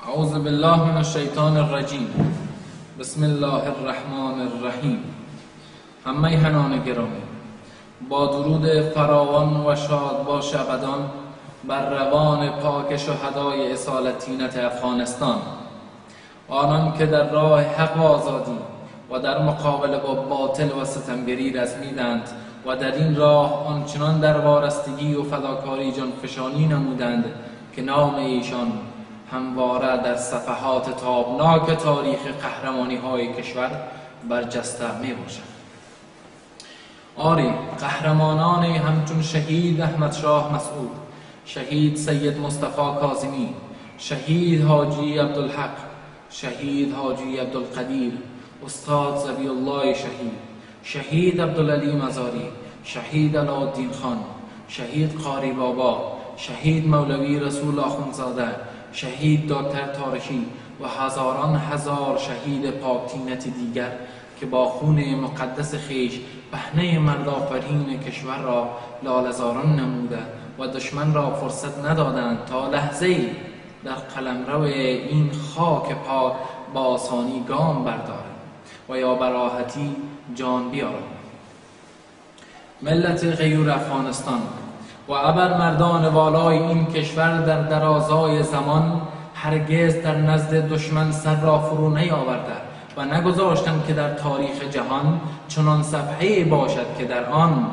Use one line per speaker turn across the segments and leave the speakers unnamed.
اعوذ بالله من الشیطان الرجیم. بسم الله الرحمن الرحیم. هممیهنان گرامی، با درود فراوان و شاد باش ابدان بر روان پاک شهدای اصالت طینت افغانستان، آنان که در راه حق و آزادی و در مقابله با باطل و ستمگری رزمیدند و در این راه آنچنان در وارستگی و فداکاری جانفشانی نمودند که نام ایشان همواره در صفحات تابناک تاریخ قهرمانی های کشور برجسته می باشد. آری، قهرمانان همچون شهید احمد شاه مسعود، شهید سید مصطفی کاظمی، شهید حاجی عبدالحق، شهید حاجی عبدالقدیر، استاد ذبیح الله شهید، شهید عبدالعلی مزاری، شهید علاءالدین خان، شهید قاری بابا، شهید مولوی رسول آخوندزاده، شهید دکتر تارشی و هزاران هزار شهید پاکتینت دیگر که با خون مقدس خیش پهنه مردآفرین کشور را لاله‌زاران نموده و دشمن را فرصت ندادند تا لحظه‌ای در قلمرو این خاک پاک با آسانی گام بردارد و یا به راحتی جان بیارد. ملت غیور افغانستان و ابر مردان والای این کشور در درازای زمان هرگز در نزد دشمن سر را فرو نیاورده و نگذاشتند که در تاریخ جهان چنان صفحه‌ای باشد که در آن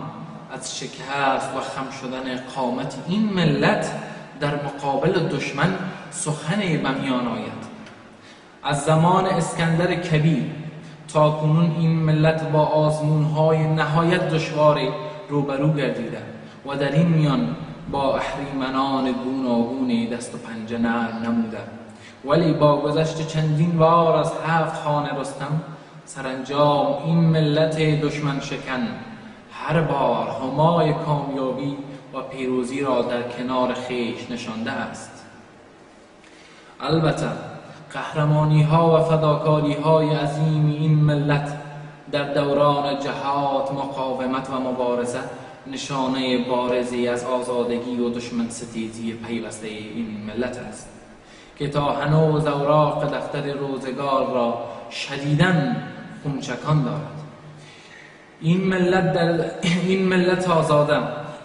از شکست و خم شدن قامت این ملت در مقابل دشمن سخنی به میان آید. از زمان اسکندر کبیر تا کنون این ملت با آزمون‌های نهایت دشواری روبرو گردیده و در این میان با اهریمنان گوناگونی دست و پنجه نرم نموده، ولی با گذشت چندین بار از هفت خانه رستم، سرانجام این ملت دشمن شکن هر بار همای کامیابی و پیروزی را در کنار خویش نشانده است. البته قهرمانی ها و فداکاری های عظیم این ملت در دوران جهاد، مقاومت و مبارزه نشانه بارزی از آزادگی و دشمن ستیزی پیوسته این ملت است که تا هنوز اوراق دفتر روزگار را شدیداً خونچکان دارد. این ملت آزاده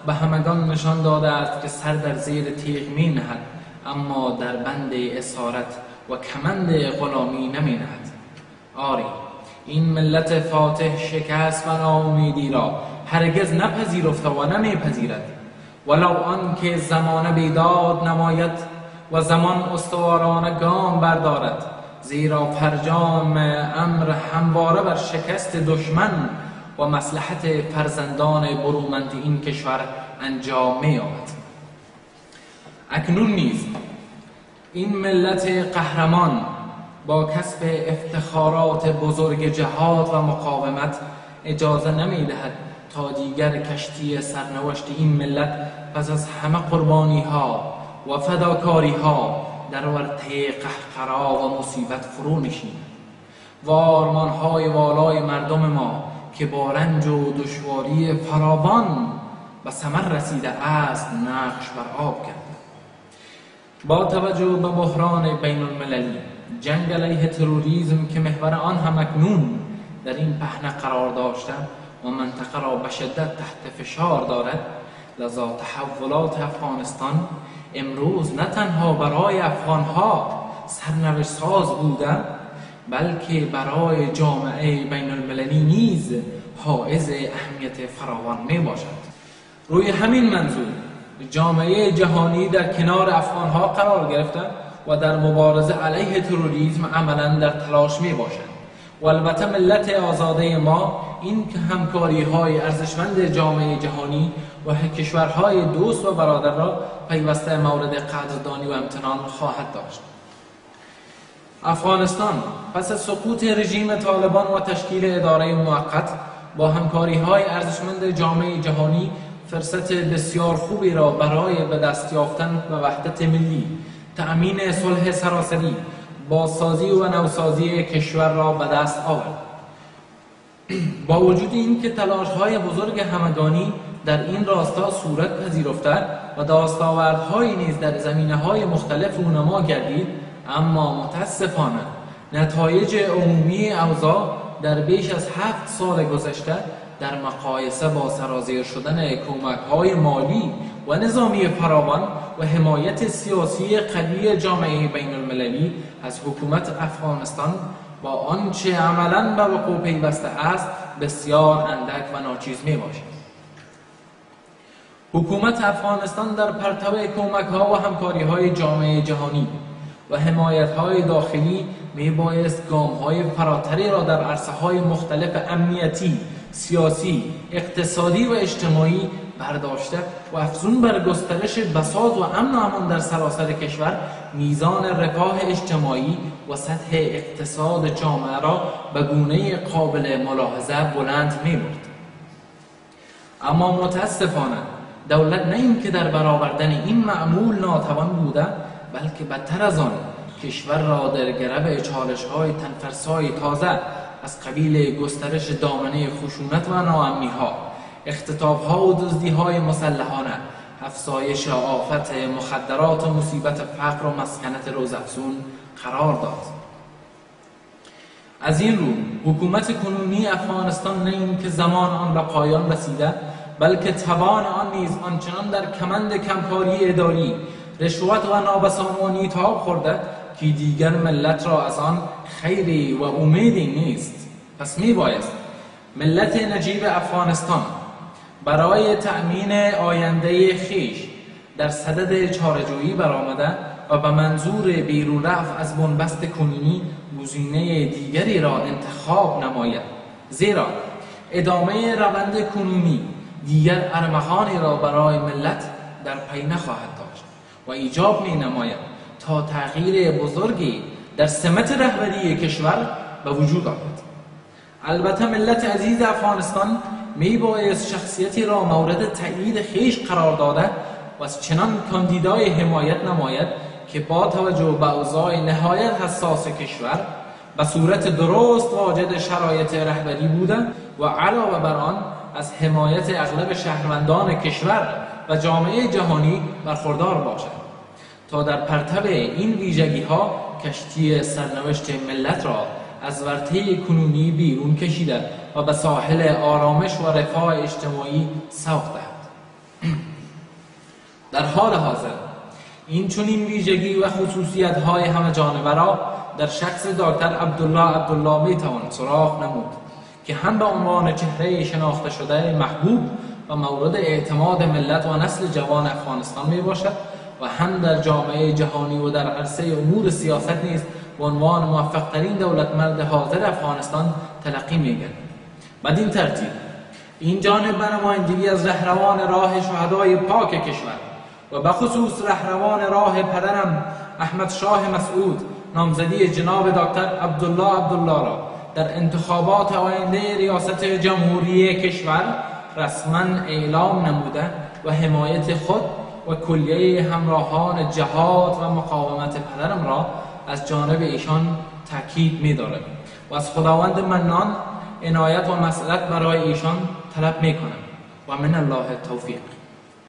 به همگان نشان داده است که سر در زیر تیغ می نهد، اما در بند اسارت و کمند غلامی نمی نهد. آری، این ملت فاتح شکست و ناامیدی را هرگز نپذیرفته و نمیپذیرد، ولو آنکه زمانه بیداد نماید و زمان استوارانه گام بردارد، زیرا فرجام امر همواره بر شکست دشمن و مصلحت فرزندان برومند این کشور انجام می‌یابد. اکنون نیز این ملت قهرمان با کسب افتخارات بزرگ جهاد و مقاومت اجازه نمی‌دهد تا دیگر کشتی سرنوشت این ملت پس از همه قربانی‌ها و فداکاری‌ها در ورطه قهقرا و مصیبت فرو نشیند. و آرمان‌های والای مردم ما که با رنج و دشواری فراوان به ثمر رسیده است نقش بر آب کرده. با توجه به بحران بین المللی، جنگ علیه تروریسم که محور آن هم اکنون در این پهنه قرار داشته و منطقه را به شدت تحت فشار دارد، لذا تحولات افغانستان امروز نه تنها برای افغانها سرنوشت ساز بوده، بلکه برای جامعه بین المللی نیز حائز اهمیت فراوان می باشد. روی همین منظور جامعه جهانی در کنار افغانها قرار گرفته و در مبارزه علیه تروریسم عملا در تلاش می باشد. و البته ملت آزاده ما این که همکاری های ارزشمند جامعه جهانی و کشورهای دوست و برادر را پیوسته مورد قدردانی و امتنان خواهد داشت. افغانستان پس از سقوط رژیم طالبان و تشکیل اداره موقت با همکاری های ارزشمند جامعه جهانی فرصت بسیار خوبی را برای به دست یافتن و وحدت ملی، تأمین صلح سراسری، بازسازی و نوسازی کشور را به دست آورد. با وجود اینکه تلاش‌های بزرگ همگانی در این راستا صورت پذیرفته و دستاوردهایی نیز در زمینه‌های مختلف رونما گردید، اما متاسفانه نتایج عمومی اوضاع در بیش از 7 سال گذشته در مقایسه با سرازیر شدن کمک‌های مالی و نظامی فراوان و حمایت سیاسی قوی جامعه بین المللی از حکومت افغانستان با آنچه عملاً به وقوع پیوسته است بسیار اندک و ناچیز می باشد. حکومت افغانستان در پرتو کمک‌ها و همکاری‌های جامعه جهانی و حمایت‌های داخلی می بایست گام‌های فراتری را در عرصه‌های مختلف امنیتی، سیاسی، اقتصادی و اجتماعی برداشته و افزون بر گسترش بساط و امن و امان در سراسر کشور، میزان رفاه اجتماعی و سطح اقتصاد جامعه را به گونه قابل ملاحظه بلند می برد. اما متاسفانه دولت نه اینکه در برآوردن این معمول ناتوان بوده، بلکه بدتر از آن کشور را در گرو چالش‌های تنفرسای تازه از قبیل گسترش دامنه خشونت و ناامنی‌ها، اختطاف‌ها و دزدی‌های مسلحانه، افزایش آفت مخدرات و مصیبت فقر و مسکنت روزافزون قرار داد. از این رو حکومت کنونی افغانستان نه اینکه زمان آن به پایان رسیده، بلکه توان آن نیز آنچنان در کمند کمکاری اداری، رشوت و نابسامانی تاب خورده که دیگر ملت را از آن خیری و امیدی نیست. پس می بایست ملت نجیب افغانستان برای تأمین آینده خویش در صدد چاره‌جویی برآمده و به منظور بیرون رفت از بنبست کنونی گزینه دیگری را انتخاب نماید، زیرا ادامه روند کنونی دیگر ارمغانی را برای ملت در پی نخواهد داشت و ایجاب می نماید تا تغییر بزرگی در سمت رهبری کشور به وجود آید. البته ملت عزیز افغانستان می بایست شخصیتی را مورد تأیید خویش قرار داده و از چنان کاندیدای حمایت نماید که با توجه به اوضاع نهایت حساس کشور به صورت درست واجد شرایط رهبری بوده و علاوه بر آن از حمایت اغلب شهروندان کشور و جامعه جهانی برخوردار باشد تا در پرتو این ویژگی‌ها کشتی سرنوشت ملت را از ورطه کنونی بیرون کشیده و به ساحل آرامش و رفاه اجتماعی سوق دهد. در حال حاضر این چنین ویژگی و خصوصیت‌های همه جانبه را در شخص دکتر عبدالله عبدالله می‌توان سراغ نمود که هم به عنوان چهره شناخته شده محبوب و مورد اعتماد ملت و نسل جوان افغانستان می‌باشد و هم در جامعه جهانی و در عرصه امور سیاست نیز به عنوان موفق‌ترین دولتمرد حاضر افغانستان تلقی می‌گردد. بدین ترتیب این جانب به نمایندگی از رهروان راه شهدای پاک کشور و به خصوص رهروان راه پدرم احمد شاه مسعود نامزدی جناب دکتر عبدالله عبدالله را در انتخابات آینده ریاست جمهوری کشور رسما اعلام نموده و حمایت خود و کلیه همراهان جهاد و مقاومت پدرم را از جانب ایشان تاکید می‌دارد و از خداوند منان عنایت و مسئلت برای ایشان طلب می‌کنم و من الله توفیق.